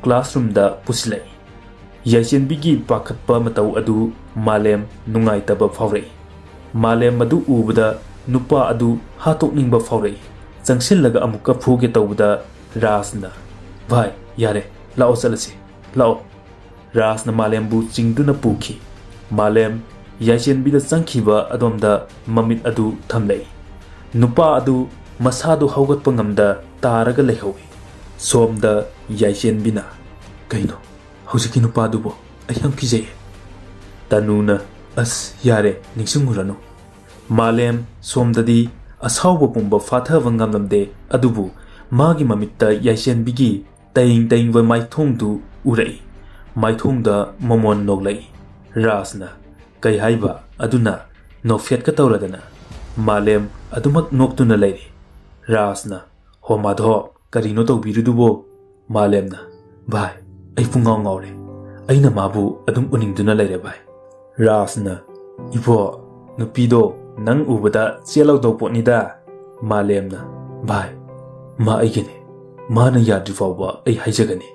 ꯀ꯭ꯂꯥꯁꯔꯨꯝꯗ ꯄꯨꯁꯤꯜꯂꯛꯏ꯫ ꯌꯥꯏꯁꯦꯟꯕꯤꯒꯤ ꯄꯥꯈꯠꯄ ꯃꯇꯧ ꯑꯗꯨ ꯃꯥꯂꯦꯝ ꯅꯨꯡꯉꯥꯏꯇꯕ ꯐꯥꯎꯔꯛꯏ꯫ ꯃꯥꯂꯦꯝ ꯑꯗꯨ ꯎꯕꯗ ꯅꯨꯄꯥ ꯑꯗꯨ ꯍꯥꯠꯇꯣꯛꯅꯤꯡꯕ ꯐꯥꯎꯔꯛꯏ꯫ ꯆꯪꯁꯤꯜꯂꯒ ꯑꯃꯨꯛꯀ ꯐꯨꯒꯦ ꯇꯧꯕꯗ ꯔꯥꯖꯅ, "ꯚꯥꯏ, ꯌꯥꯔꯦ, ꯂꯥꯛꯑꯣ ꯆꯠꯂꯁꯤ, ꯂꯥꯛꯑꯣ"꯫ ꯔꯥꯖꯅ ꯃꯥꯂꯦꯝꯕꯨ ꯆꯤꯡꯗꯨꯅ ꯄꯨꯈꯤ꯫ ꯃꯥꯂꯦꯝ ꯌꯥꯏꯁꯦꯟꯕꯤꯗ ꯆꯪꯈꯤꯕ ꯑꯗꯣꯝꯗ ꯃꯃꯤꯠ ꯑꯗꯨ ꯊꯝꯂꯛꯏ꯫ ꯅꯨꯄꯥ ꯑꯗꯨ ꯃꯁꯥꯗꯨ ꯍꯧꯒꯠꯄ ꯉꯝꯗ ꯇꯥꯔꯒ ꯂꯩꯍꯧꯏ꯫ ꯁꯣꯝꯗ ꯌꯥꯏꯁꯦꯟꯕꯤꯅ, "ꯀꯩꯅꯣ? ꯍꯧꯖꯤꯛꯀꯤ ꯅꯨꯄꯥꯗꯨꯕꯨ ꯑꯩ ꯌꯥꯝ ꯀꯤꯖꯩꯌꯦ"꯫ ꯇꯅꯨꯅ, "ꯑꯁ, ꯌꯥꯔꯦ, ꯅꯤꯡꯁꯤꯡꯉꯨꯔꯅꯨ"꯫ ꯃꯥꯂꯦꯝ ꯁꯣꯝꯗꯗꯤ ꯑꯁꯥꯎꯕ ꯄꯨꯝꯕ ꯐꯥꯊꯕ ꯉꯝꯂꯝꯗꯦ, ꯑꯗꯨꯕꯨ ꯃꯥꯒꯤ ꯃꯃꯤꯠꯇ ꯌꯥꯏꯁꯦꯟꯕꯤꯒꯤ ꯇꯌꯤꯡ ꯇꯌꯤꯡꯕ ꯃꯥꯏꯊꯣꯡꯗꯨ ꯎꯔꯛꯏ꯫ ꯃꯥꯏꯊꯣꯡꯗ ꯃꯃꯣꯟ ꯅꯣꯛꯂꯛꯏ꯫ ꯔꯥꯖꯅ, "ꯀꯩ ꯍꯥꯏꯕ?" ꯑꯗꯨꯅ ꯅꯣꯛꯐꯦꯠꯀ ꯇꯧꯔꯗꯅ꯫ ꯃꯥꯂꯦꯝ ꯑꯗꯨꯃꯛ ꯅꯣꯛꯇꯨꯅ ꯂꯩꯔꯤ꯫ ꯔꯥꯖꯅ, "ꯍꯣ ꯃꯥꯙꯣ, ꯀꯔꯤꯅꯣ ꯇꯧꯕꯤꯔꯤꯗꯨꯕꯣ?" ꯃꯥꯂꯦꯝꯅ, "ꯚꯥꯏ, ꯑꯩ ꯄꯨꯡꯉꯥꯎ ꯉꯥꯎꯔꯦ꯫ ꯑꯩꯅ ꯃꯥꯕꯨ ꯑꯗꯨꯝ ꯎꯅꯤꯡꯗꯨꯅ ꯂꯩꯔꯦ, ꯚꯥꯏ"꯫ ꯔꯥꯖꯅ, "ꯏꯕꯣ, ꯅꯨꯄꯤꯗꯣ ꯅꯪ ꯎꯕꯗ ꯆꯦꯜꯂꯧꯗꯧ ꯄꯣꯠꯅꯤꯗ"꯫ ꯃꯥꯂꯦꯝꯅ, "ꯚꯥꯏ, ꯃꯥ ꯑꯩꯒꯤꯅꯤ꯫ ꯃꯥꯅ ꯌꯥꯗ꯭ꯔꯤ ꯐꯥꯎꯕ ꯑꯩ ꯍꯥꯏꯖꯒꯅꯤ꯫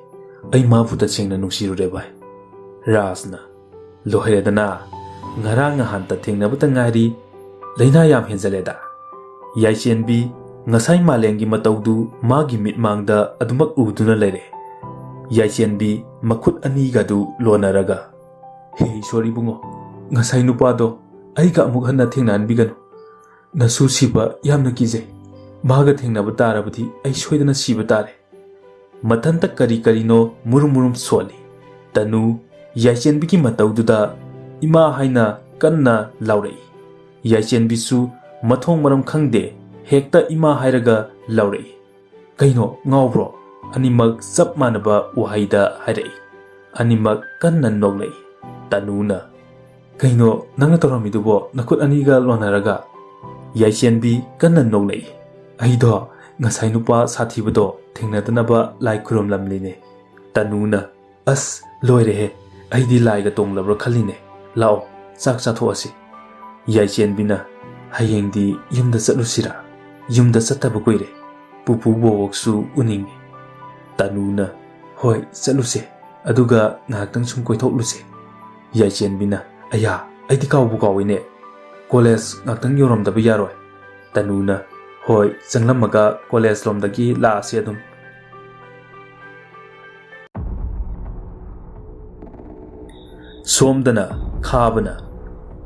ꯑꯩ ꯃꯥꯕꯨ ꯇꯁꯦꯡꯅ ꯅꯨꯡꯁꯤꯔꯨꯔꯦ, ꯚꯥꯏ"꯫ ꯔꯥꯖꯅ, "ꯂꯣꯏꯔꯦꯗꯅ, ꯉꯔꯥꯡ ꯅꯍꯥꯟꯇ ꯊꯦꯡꯅꯕꯇ ꯉꯥꯏꯔꯤ, ꯂꯥꯏꯅꯥ ꯌꯥꯝ ꯍꯦꯟꯖꯜꯂꯦꯗ"꯫ ꯌꯥꯏꯁꯦꯟꯕꯤ ꯉꯁꯥꯏ ꯃꯥꯂꯦꯝꯒꯤ ꯃꯇꯧꯗꯨ ꯃꯥꯒꯤ ꯃꯤꯠꯃꯥꯡꯗ ꯑꯗꯨꯃꯛ ꯎꯗꯨꯅ ꯂꯩꯔꯦ꯫ ꯌꯥꯏꯁꯦꯟꯕꯤ ꯃꯈꯨꯠ ꯑꯅꯤꯒꯗꯨ ꯂꯣꯟꯅꯔꯒ, "ꯍꯦ ꯏꯁꯣꯔ ꯏꯕꯨꯡꯉꯣ, "ꯉꯁꯥꯏ ꯅꯨꯄꯥꯗꯣ ꯑꯩꯒ ꯑꯃꯨꯛ ꯍꯟꯅ ꯊꯦꯡꯅꯍꯟꯕꯤꯒꯅꯨ꯫ ꯅꯁꯨ ꯁꯤꯕ ꯌꯥꯝꯅ ꯀꯤꯖꯩ꯫ ꯃꯥꯒ ꯊꯦꯡꯅꯕ ꯇꯥꯔꯕꯗꯤ ꯑꯩ ꯁꯣꯏꯗꯅ ꯁꯤꯕ ꯇꯥꯔꯦ꯫" ꯃꯊꯟꯇ ꯀꯔꯤ ꯀꯔꯤꯅꯣ ꯃꯨꯔꯨꯝ ꯃꯨꯔꯨꯝ ꯁꯣꯜꯂꯤ꯫ ꯇꯅꯨ ꯌꯥꯏꯆꯦꯟꯕꯤꯒꯤ ꯃꯇꯧꯗꯨꯗ "ꯏꯃꯥ" ꯍꯥꯏꯅ ꯀꯟꯅ ꯂꯥꯎꯔꯛꯏ꯫ ꯌꯥꯏꯆꯦꯟꯕꯤꯁꯨ ꯃꯊꯣꯡ ꯃꯔꯝ ꯈꯪꯗꯦ, ꯍꯦꯛꯇ "ꯏꯃꯥ" ꯍꯥꯏꯔꯒ ꯂꯥꯎꯔꯛꯏ꯫ "ꯀꯩꯅꯣ, ꯉꯥꯎꯕ꯭ꯔꯣ?" ꯑꯅꯤꯃꯛ ꯆꯞ ꯃꯥꯟꯅꯕ ꯋꯥꯍꯩꯗ ꯍꯥꯏꯔꯛꯏ꯫ ꯑꯅꯤꯃꯛ ꯀꯟꯅ ꯅꯣꯛꯂꯛꯏ꯫ ꯇꯅꯨꯅ, "ꯀꯩꯅꯣ ꯅꯪꯅ ꯇꯧꯔꯝꯃꯤꯗꯨꯕꯣ, ꯅꯈꯨꯠ ꯑꯅꯤꯒ ꯂꯣꯟꯅꯔꯒ?" ꯌꯥꯏꯆꯦꯟꯕꯤ ꯀꯟꯅ ꯅꯣꯛꯂꯛꯏ꯫ "ꯑꯩꯗꯣ ꯉꯁꯥꯏ ꯅꯨꯄꯥ ꯁꯥꯊꯤꯕꯗꯣ ꯊꯦꯡꯅꯗꯅꯕ ꯂꯥꯏ ꯈꯨꯔꯨꯝꯂꯝꯂꯤꯅꯦ꯫" ꯇꯅꯨꯅ, "ꯑꯁ, ꯂꯣꯏꯔꯦꯍꯦ, ꯑꯩꯗꯤ ꯂꯥꯏꯒ ꯇꯣꯡꯂꯕ꯭ꯔꯥ ꯈꯜꯂꯤꯅꯦ꯫ ꯂꯥꯛꯑꯣ, ꯆꯥꯛ ꯆꯥꯊꯣꯛꯑꯁꯤ꯫" ꯌꯥꯏꯆꯦꯟꯕꯤꯅ, "ꯍꯌꯦꯡꯗꯤ ꯌꯨꯝꯗ ꯆꯠꯂꯨꯁꯤꯔꯥ? ꯌꯨꯝꯗ ꯆꯠꯇꯕ ꯀꯨꯏꯔꯦ꯫ ꯄꯨꯄꯨ ꯕꯣꯕꯣꯛꯁꯨ ꯎꯅꯤꯡꯉꯤ꯫" ꯇꯅꯨꯅ, "ꯍꯣꯏ, ꯆꯠꯂꯨꯁꯦ꯫ ꯑꯗꯨꯒ ꯉꯥꯏꯍꯥꯛꯇꯪ ꯁꯨꯝ ꯀꯣꯏꯊꯣꯛꯂꯨꯁꯦ꯫" ꯌꯥꯏꯆꯦꯟꯕꯤꯅ, "ꯑꯌꯥ, ꯑꯩꯗꯤ ꯀꯥꯎꯕꯨ ꯀꯥꯎꯏꯅꯦ꯫ ꯀꯣꯂꯦꯖ ꯉꯥꯛꯇꯪ ꯌꯧꯔꯝꯗꯕ ꯌꯥꯔꯣꯏ꯫" ꯇꯅꯨꯅ, "ꯍꯣꯏ, ꯆꯪꯂꯝꯃꯒ ꯀꯣꯂꯦꯖ ꯂꯣꯝꯗꯒꯤ ꯂꯥꯛꯑꯁꯤ ꯑꯗꯨꯝ꯫" ꯁꯣꯝꯗꯅ ꯈꯥꯕꯅ,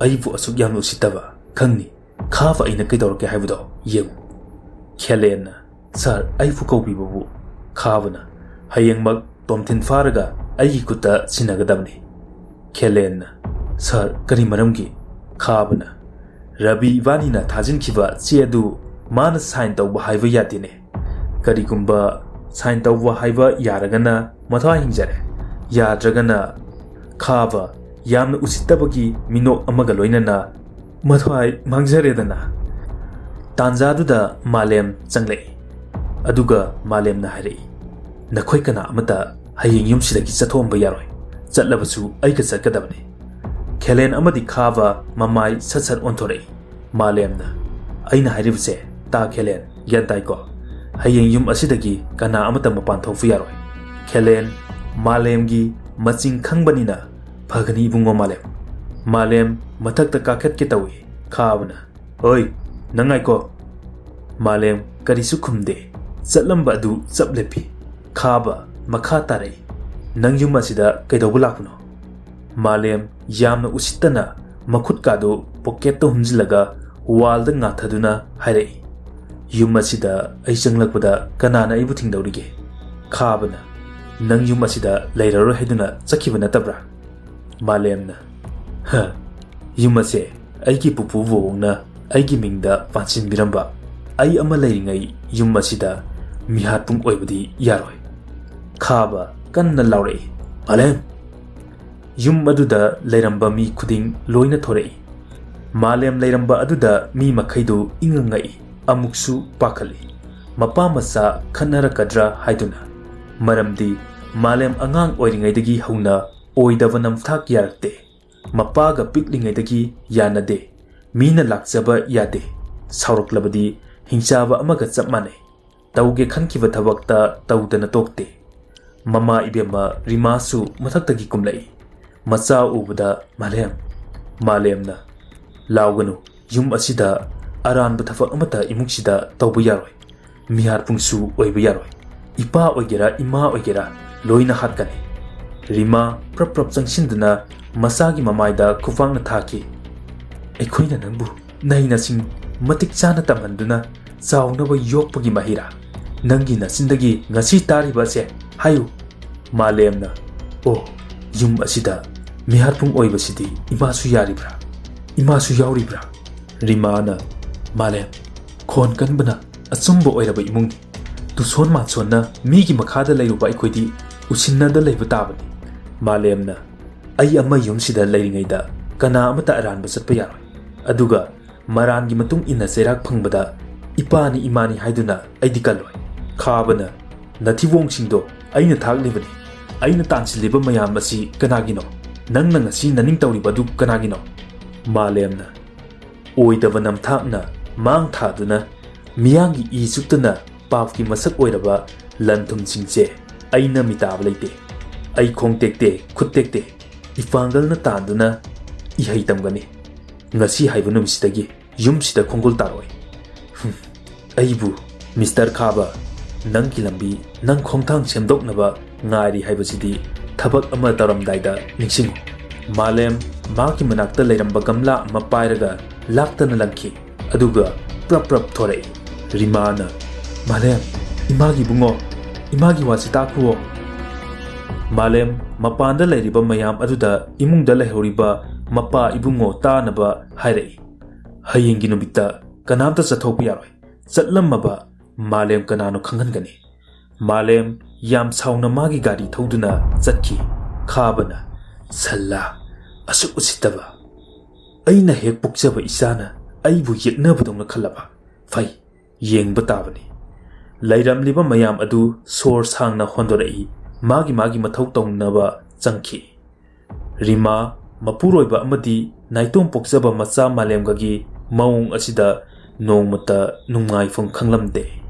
"ꯑꯩꯕꯨ ꯑꯁꯨꯛ ꯌꯥꯝꯅ ꯎꯁꯤꯠꯇꯕ ꯈꯪꯅꯤ꯫ ꯈꯥꯕ, ꯑꯩꯅ ꯀꯩꯗꯧꯔꯛꯀꯦ ꯍꯥꯏꯕꯗꯣ ꯌꯦꯡꯉꯨ꯫" ꯈꯦꯂꯦꯟꯅ, "ꯁꯥꯔ, ꯑꯩꯕꯨ ꯀꯧꯕꯤꯕꯕꯨ꯫" ꯈꯥꯕꯅ, "ꯍꯌꯦꯡꯃꯛ ꯇꯣꯝꯊꯤꯟ ꯐꯥꯔꯒ ꯑꯩꯒꯤ ꯈꯨꯠꯇ ꯁꯤꯟꯅꯒꯗꯕꯅꯤ꯫" ꯈꯦꯂꯦꯟꯅ, "ꯁꯥꯔ, ꯀꯔꯤ ꯃꯔꯝꯒꯤ?" ꯈꯥꯕꯅ, "ꯔꯕꯤ ꯏꯕꯥꯅꯤꯅ ꯊꯥꯖꯤꯟꯈꯤꯕ ꯆꯦ ꯑꯗꯨ ꯃꯥꯅ ꯁꯥꯏꯟ ꯇꯧꯕ ꯍꯥꯏꯕ ꯌꯥꯗꯦꯅꯦ꯫ ꯀꯔꯤꯒꯨꯝꯕ ꯁꯥꯏꯟ ꯇꯧꯕ ꯍꯥꯏꯕ ꯌꯥꯔꯒꯅ ꯃꯊ꯭ꯋꯥꯏ ꯍꯤꯡꯖꯔꯦ, ꯌꯥꯗ꯭ꯔꯒꯅ" ꯈꯥꯕ ꯌꯥꯝꯅ ꯎꯁꯤꯠꯇꯕꯒꯤ ꯃꯤꯅꯣꯛ ꯑꯃꯒ ꯂꯣꯏꯅꯅ, "ꯃꯊ꯭ꯋꯥꯏ ꯃꯥꯡꯖꯔꯦꯗꯅ꯫" ꯇꯥꯟꯖꯥꯗꯨꯗ ꯃꯥꯂꯦꯝ ꯆꯪꯂꯛꯏ꯫ ꯑꯗꯨꯒ ꯃꯥꯂꯦꯝꯅ ꯍꯥꯏꯔꯛꯏ, "ꯅꯈꯣꯏ ꯀꯅꯥ ꯑꯃꯠꯇ ꯍꯌꯦꯡ ꯌꯨꯝꯁꯤꯗꯒꯤ ꯆꯠꯊꯣꯛꯑꯝꯕ ꯌꯥꯔꯣꯏ꯫ ꯆꯠꯂꯕꯁꯨ ꯑꯩꯒ ꯆꯠꯀꯗꯕꯅꯤ꯫" ꯈꯦꯂꯦꯟ ꯑꯃꯗꯤ ꯈꯥꯕ ꯃꯃꯥꯏ ꯁꯠ ꯁꯠ ꯑꯣꯟꯊꯣꯔꯛꯏ꯫ ꯃꯥꯂꯦꯝꯅ, "ꯑꯩꯅ ꯍꯥꯏꯔꯤꯕꯁꯦ ꯇꯥ ꯈꯦꯂꯦꯟ, ꯒ꯭ꯌꯥꯟ ꯇꯥꯏꯀꯣ? ꯍꯌꯦꯡ ꯌꯨꯝ ꯑꯁꯤꯗꯒꯤ ꯀꯅꯥ ꯑꯃꯠꯇ ꯃꯄꯥꯟ ꯊꯣꯛꯄ ꯌꯥꯔꯣꯏ꯫" ꯈꯦꯂꯦꯟ ꯃꯥꯂꯦꯝꯒꯤ ꯃꯆꯤꯡ ꯈꯪꯕꯅꯤꯅ, "ꯐꯒꯅꯤ ꯏꯕꯨꯡꯉꯣ ꯃꯥꯂꯦꯝ꯫" ꯃꯥꯂꯦꯝ ꯃꯊꯛꯇ ꯀꯥꯈꯠꯀꯦ ꯇꯧꯏ꯫ ꯈꯥꯕꯅ, "ꯍꯣꯏ, ꯅꯪ ꯉꯥꯏꯀꯣ꯫" ꯃꯥꯂꯦꯝ ꯀꯔꯤꯁꯨ ꯈꯨꯝꯗꯦ꯫ ꯆꯠꯂꯝꯕ ꯑꯗꯨ ꯆꯞ ꯂꯦꯞꯄꯤ꯫ ꯈꯥꯕ ꯃꯈꯥ ꯇꯥꯔꯛꯏ, "ꯅꯪ ꯌꯨꯝ ꯑꯁꯤꯗ ꯀꯩꯗꯧꯕ ꯂꯥꯛꯄꯅꯣ?" ꯃꯥꯂꯦꯝ ꯌꯥꯝꯅ ꯎꯁꯤꯠꯇꯅ ꯃꯈꯨꯠꯀꯥꯗꯨ ꯄꯣꯀꯦꯠꯇ ꯍꯨꯝꯖꯤꯜꯂꯒ ꯋꯥꯜꯗ ꯉꯥꯊꯗꯨꯅ ꯍꯥꯏꯔꯛꯏ, "ꯌꯨꯝ ꯑꯁꯤꯗ ꯑꯩ ꯆꯪꯂꯛꯄꯗ ꯀꯅꯥꯅ ꯑꯩꯕꯨ ꯊꯤꯡꯗꯧꯔꯤꯒꯦ?" ꯈꯥꯕꯅ, "ꯅꯪ ꯌꯨꯝ ꯑꯁꯤꯗ ꯂꯩꯔꯔꯣꯏ ꯍꯥꯏꯗꯨꯅ ꯆꯠꯈꯤꯕ ꯅꯠꯇꯕ꯭ꯔꯥ?" ꯃꯥꯂꯦꯝꯅ, "ꯍ, ꯌꯨꯝ ꯑꯁꯦ ꯑꯩꯒꯤ ꯄꯨꯄꯨ ꯕꯣꯕꯣꯛꯅ ꯑꯩꯒꯤ ꯃꯤꯡꯗ ꯄꯥꯟꯁꯤꯟꯕꯤꯔꯝꯕ꯫ ꯑꯩ ꯑꯃ ꯂꯩꯔꯤꯉꯩ ꯌꯨꯝ ꯑꯁꯤꯗ ꯃꯤꯍꯥꯠꯄꯨꯡ ꯑꯣꯏꯕꯗꯤ ꯌꯥꯔꯣꯏ꯫" ꯈꯥꯕ ꯀꯟꯅ ꯂꯥꯎꯔꯛꯏ, "ꯃꯥꯂꯦꯝ!" ꯌꯨꯝ ꯑꯗꯨꯗ ꯂꯩꯔꯝꯕ ꯃꯤ ꯈꯨꯗꯤꯡ ꯂꯣꯏꯅ ꯊꯣꯔꯛꯏ꯫ ꯃꯥꯂꯦꯝ ꯂꯩꯔꯝꯕ ꯑꯗꯨꯗ ꯃꯤ ꯃꯈꯩꯗꯨ ꯏꯉꯛ ꯉꯛꯏ, ꯑꯃꯨꯛꯁꯨ ꯄꯥꯈꯠꯂꯤ꯫ ꯃꯄꯥ ꯃꯆꯥ ꯈꯠꯅꯔꯛꯀꯗ꯭ꯔꯥ ꯍꯥꯏꯗꯨꯅ꯫ ꯃꯔꯝꯗꯤ ꯃꯥꯂꯦꯝ ꯑꯉꯥꯡ ꯑꯣꯏꯔꯤꯉꯩꯗꯒꯤ ꯍꯧꯅ ꯑꯣꯏꯗꯕ ꯅꯝꯊꯥꯛ ꯌꯥꯔꯛꯇꯦ꯫ ꯃꯄꯥꯒ ꯄꯤꯛꯂꯤꯉꯩꯗꯒꯤ ꯌꯥꯅꯗꯦ꯫ ꯃꯤꯅ ꯂꯥꯛꯆꯕ ꯌꯥꯗꯦ꯫ ꯁꯥꯎꯔꯛꯂꯕꯗꯤ ꯍꯤꯡꯆꯥꯕ ꯑꯃꯒ ꯆꯞ ꯃꯥꯟꯅꯩ꯫ ꯇꯧꯒꯦ ꯈꯟꯈꯤꯕ ꯊꯕꯛꯇ ꯇꯧꯗꯅ ꯇꯣꯛꯇꯦ꯫ ꯃꯃꯥ ꯏꯕꯦꯝꯃ ꯔꯤꯃꯥꯁꯨ ꯃꯊꯛꯇꯒꯤ ꯀꯨꯝꯂꯛꯏ꯫ ꯃꯆꯥ ꯎꯕꯗ ꯃꯥꯂꯦꯝ, ꯃꯥꯂꯦꯝꯅ, "ꯂꯥꯎꯒꯅꯨ, ꯌꯨꯝ ꯑꯁꯤꯗ ꯑꯔꯥꯟꯕ ꯊꯕꯛ ꯑꯃꯠꯇ ꯏꯃꯨꯡꯁꯤꯗ ꯇꯧꯕ ꯌꯥꯔꯣꯏ꯫ ꯃꯤꯍꯥꯠꯄꯨꯡꯁꯨ ꯑꯣꯏꯕ ꯌꯥꯔꯣꯏ꯫ ꯏꯄꯥ ꯑꯣꯏꯒꯦꯔꯥ ꯏꯃꯥ ꯑꯣꯏꯒꯦꯔꯥ ꯂꯣꯏꯅ ꯍꯥꯠꯀꯅꯤ꯫" ꯔꯤꯃꯥ ꯄ꯭ꯔꯞ ꯄ꯭ꯔꯞ ꯆꯪꯁꯤꯟꯗꯨꯅ ꯃꯆꯥꯒꯤ ꯃꯃꯥꯏꯗ ꯈꯨꯄꯥꯛꯅ ꯊꯥꯈꯤ꯫ "ꯑꯩꯈꯣꯏꯅ ꯅꯪꯕꯨ ꯅꯍꯩ ꯅꯁꯤꯡ ꯃꯇꯤꯛ ꯆꯥꯅ ꯇꯝꯍꯟꯗꯨꯅ ꯆꯥꯎꯅꯕ ꯌꯣꯛꯄꯒꯤ ꯃꯍꯩꯔꯥ? ꯅꯪꯒꯤ ꯅꯆꯤꯟꯗꯒꯤ ꯉꯁꯤ ꯇꯥꯔꯤꯕ ꯑꯁꯦ ꯍꯥꯏꯌꯨ꯫" ꯃꯥꯂꯦꯝꯅ, "ꯑꯣ, ꯌꯨꯝ ꯑꯁꯤꯗ ꯃꯤꯍꯥꯠꯄꯨꯡ ꯑꯣꯏꯕꯁꯤꯗꯤ ꯏꯃꯥꯁꯨ ꯌꯥꯔꯤꯕ꯭ꯔꯥ? ꯏꯃꯥꯁꯨ ꯌꯥꯎꯔꯤꯕ꯭ꯔꯥ?" ꯔꯤꯃꯥꯅ, "ꯃꯥꯂꯦꯝ, ꯈꯣꯟ ꯀꯟꯕꯅ ꯑꯆꯨꯝꯕ ꯑꯣꯏꯔꯕ ꯏꯃꯨꯡꯅꯤ꯫ ꯇꯨꯁꯣꯟ ꯃꯥꯟꯁꯣꯟꯅ ꯃꯤꯒꯤ ꯃꯈꯥꯗ ꯂꯩꯔꯨꯕ ꯑꯩꯈꯣꯏꯗꯤ ꯎꯁꯤꯟꯅꯗ ꯂꯩꯕ ꯇꯥꯕꯅꯤ꯫" ꯃꯥꯂꯦꯝꯅ, "ꯑꯩ ꯑꯃ ꯌꯨꯝꯁꯤꯗ ꯂꯩꯔꯤꯉꯩꯗ ꯀꯅꯥ ꯑꯃꯠꯇ ꯑꯔꯥꯟꯕ ꯆꯠꯄ ꯌꯥꯔꯣꯏ꯫ ꯑꯗꯨꯒ ꯃꯔꯥꯟꯒꯤ ꯃꯇꯨꯡ ꯏꯟꯅ ꯆꯩꯔꯥꯛ ꯐꯪꯕꯗ ꯏꯄꯥꯅꯤ ꯏꯃꯥꯅꯤ ꯍꯥꯏꯗꯨꯅ ꯑꯩꯗꯤ ꯀꯜꯂꯣꯏ꯫" ꯈꯥꯕꯅ, "ꯅꯊꯤꯕꯣꯡꯁꯤꯡꯗꯣ ꯑꯩꯅ ꯊꯥꯛꯂꯤꯕꯅꯤ꯫ ꯑꯩꯅ ꯇꯥꯟꯁꯤꯜꯂꯤꯕ ꯃꯌꯥꯝ ꯑꯁꯤ ꯀꯅꯥꯒꯤꯅꯣ? ꯅꯪꯅ ꯉꯁꯤ ꯅꯅꯤꯡ ꯇꯧꯔꯤꯕ ꯑꯗꯨ ꯀꯅꯥꯒꯤꯅꯣ?" ꯃꯥꯂꯦꯝꯅ, "ꯑꯣꯏꯗꯕ ꯅꯝꯊꯥꯛꯅ ꯃꯥꯡ ꯊꯥꯗꯨꯅ ꯃꯤꯌꯥꯝꯒꯤ ꯏ ꯆꯨꯞꯇꯅ ꯄꯥꯞꯀꯤ ꯃꯁꯛ ꯑꯣꯏꯔꯕ ꯂꯟ ꯊꯨꯝꯁꯤꯡꯁꯦ ꯑꯩꯅ ꯃꯤꯇꯥꯕ ꯂꯩꯇꯦ꯫ ꯑꯩ ꯈꯣꯡ ꯇꯦꯛꯇꯦ, ꯈꯨꯠ ꯇꯦꯛꯇꯦ꯫ ꯏꯄꯥꯡꯒꯜꯅ ꯇꯥꯟꯗꯨꯅ ꯏꯍꯩ ꯇꯝꯒꯅꯤ꯫ ꯉꯁꯤ ꯍꯥꯏꯕ ꯅꯨꯃꯤꯠꯁꯤꯗꯒꯤ ꯌꯨꯝꯁꯤꯗ ꯈꯣꯡꯒꯨꯜ ꯇꯥꯔꯛꯑꯣꯏ꯫ ꯍꯨꯝ, ꯑꯩꯕꯨ, ꯃꯤꯁꯇꯔ ꯈꯥꯕ, ꯅꯪꯒꯤ ꯂꯝꯕꯤ, ꯅꯪ ꯈꯣꯡꯊꯥꯡ ꯁꯦꯝꯗꯣꯛꯅꯕ ꯉꯥꯏꯔꯤ ꯍꯥꯏꯕꯁꯤꯗꯤ ꯊꯕꯛ ꯑꯃ ꯇꯧꯔꯝꯗꯥꯏꯗ ꯅꯤꯡꯁꯤꯡꯉꯨ꯫ ꯃꯥꯂꯦꯝ ꯃꯥꯒꯤ ꯃꯅꯥꯛꯇ ꯂꯩꯔꯝꯕ ꯒꯝꯂꯥ ꯑꯃ ꯄꯥꯏꯔꯒ ꯂꯥꯛꯇꯅ ꯂꯪꯈꯤ꯫ ꯑꯗꯨꯒ ꯄ꯭ꯔꯞ ꯄ꯭ꯔꯞ ꯊꯣꯔꯛꯏ꯫ ꯔꯤꯃꯥꯅ, "ꯃꯥꯂꯦꯝ, ꯏꯃꯥꯒꯤ ꯏꯕꯨꯡꯉꯣ, ꯏꯃꯥꯒꯤ ꯋꯥꯁꯤ ꯇꯥꯈꯨꯋꯣ꯫" ꯃꯥꯂꯦꯝ ꯃꯄꯥꯟꯗ ꯂꯩꯔꯤꯕ ꯃꯌꯥꯝ ꯑꯗꯨꯗ ꯏꯃꯨꯡꯗ ꯂꯩꯍꯧꯔꯤꯕ ꯃꯄꯥ ꯏꯕꯨꯡꯉꯣ ꯇꯥꯅꯕ ꯍꯥꯏꯔꯛꯏ꯫ ꯍꯌꯦꯡꯒꯤ ꯅꯨꯃꯤꯠꯇ ꯀꯅꯥꯝꯇ ꯆꯠꯊꯣꯛꯄ ꯌꯥꯔꯣꯏ꯫ ꯆꯠꯂꯝꯃꯕ ꯃꯥꯂꯦꯝ ꯀꯅꯥꯅꯣ ꯈꯪꯍꯟꯒꯅꯤ꯫ ꯃꯥꯂꯦꯝ ꯌꯥꯝ ꯁꯥꯎꯅ ꯃꯥꯒꯤ ꯒꯥꯔꯤ ꯊꯧꯗꯨꯅ ꯆꯠꯈꯤ꯫ ꯈꯥꯕꯅ, "ꯁꯜꯂꯥ, ꯑꯁꯨꯛ ꯎꯁꯤꯠꯇꯕ! ꯑꯩꯅ ꯍꯦꯛ ꯄꯣꯛꯆꯕ ꯏꯆꯥꯅ ꯑꯩꯕꯨ ꯌꯦꯛꯅꯕꯗꯧꯅ ꯈꯜꯂꯕ? ꯐꯩ, ꯌꯦꯡꯕ ꯇꯥꯕꯅꯤ꯫" ꯂꯩꯔꯝꯂꯤꯕ ꯃꯌꯥꯝ ꯑꯗꯨ ꯁꯣꯔ ꯁꯥꯡꯅ ꯍꯣꯟꯗꯣꯔꯛꯏ꯫ ꯃꯥꯒꯤ ꯃꯥꯒꯤ ꯃꯊꯧ ꯇꯧꯅꯕ ꯆꯪꯈꯤ꯫ ꯔꯤꯃꯥ, ꯃꯄꯨꯔꯣꯏꯕ ꯑꯃꯗꯤ ꯅꯥꯏꯇꯣꯝ ꯄꯣꯛꯆꯕ ꯃꯆꯥ ꯃꯥꯂꯦꯝꯒꯒꯤ ꯃꯑꯣꯡ ꯑꯁꯤꯗ ꯅꯣꯡꯃꯇ ꯅꯨꯡꯉꯥꯏꯐꯝ ꯈꯪꯂꯝꯗꯦ꯫